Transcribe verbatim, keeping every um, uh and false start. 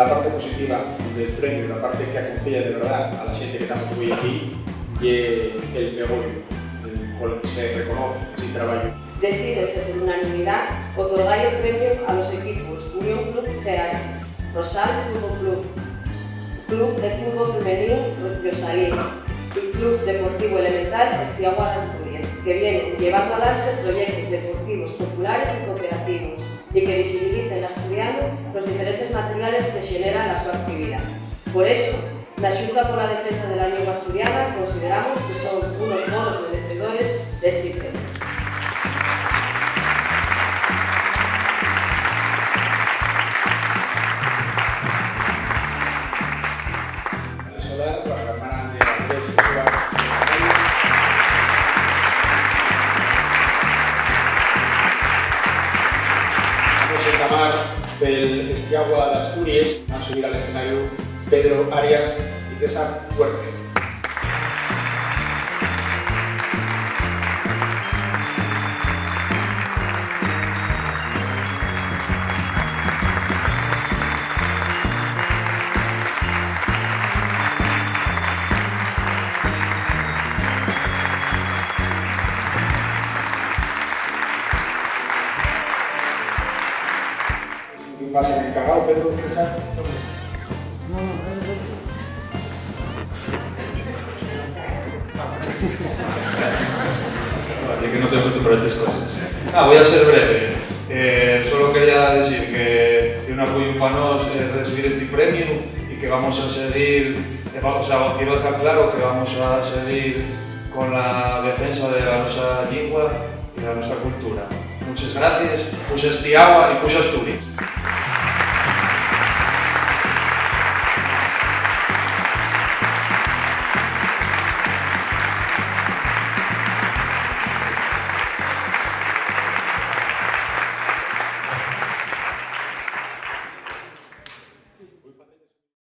La parte positiva del premiu, la parte que aconcella de verdá a la xente que tamos güei aquí, ye el pegollu, el, col que se reconoz esi trabayu. Decídese por unanimidá otorgar el premiu a los equipos Unión Club Ceares, Rosal Fútbol Club, Club de Fútbol Femenín Llosalín y Club Deportivo Elemental Estiagua d'Asturies, que vienen llevando alante proyectos deportivos populares y cooperativos y que visibilicen l'asturianu los diferentes materiales que xeneran la so actividá. Por eso, na Xunta pola Defensa de la Llingua Asturiana consideramos que son unos bonos merecedores d'esti premiu. Solar, para la hermana Andrea Andrés, que suba al escenario. Vamos a entamar pel Estiagua d'Asturies. Van a subir al escenario Pedro Arias y César Huerta. Un pase encargado, Pedro, César. No, no, no, no. Parece que no te acostumbras a estas cosas. Ah, voy a ser breve. Eh, solo quería decir que es un orgullo para nos, eh, recibir este premio y que vamos a seguir, eh, va-, o sea, quiero dejar claro que vamos a seguir con la defensa de la nuestra lengua y de la nuestra cultura. Muchas gracias, puxa Estiagua y puxa Asturias.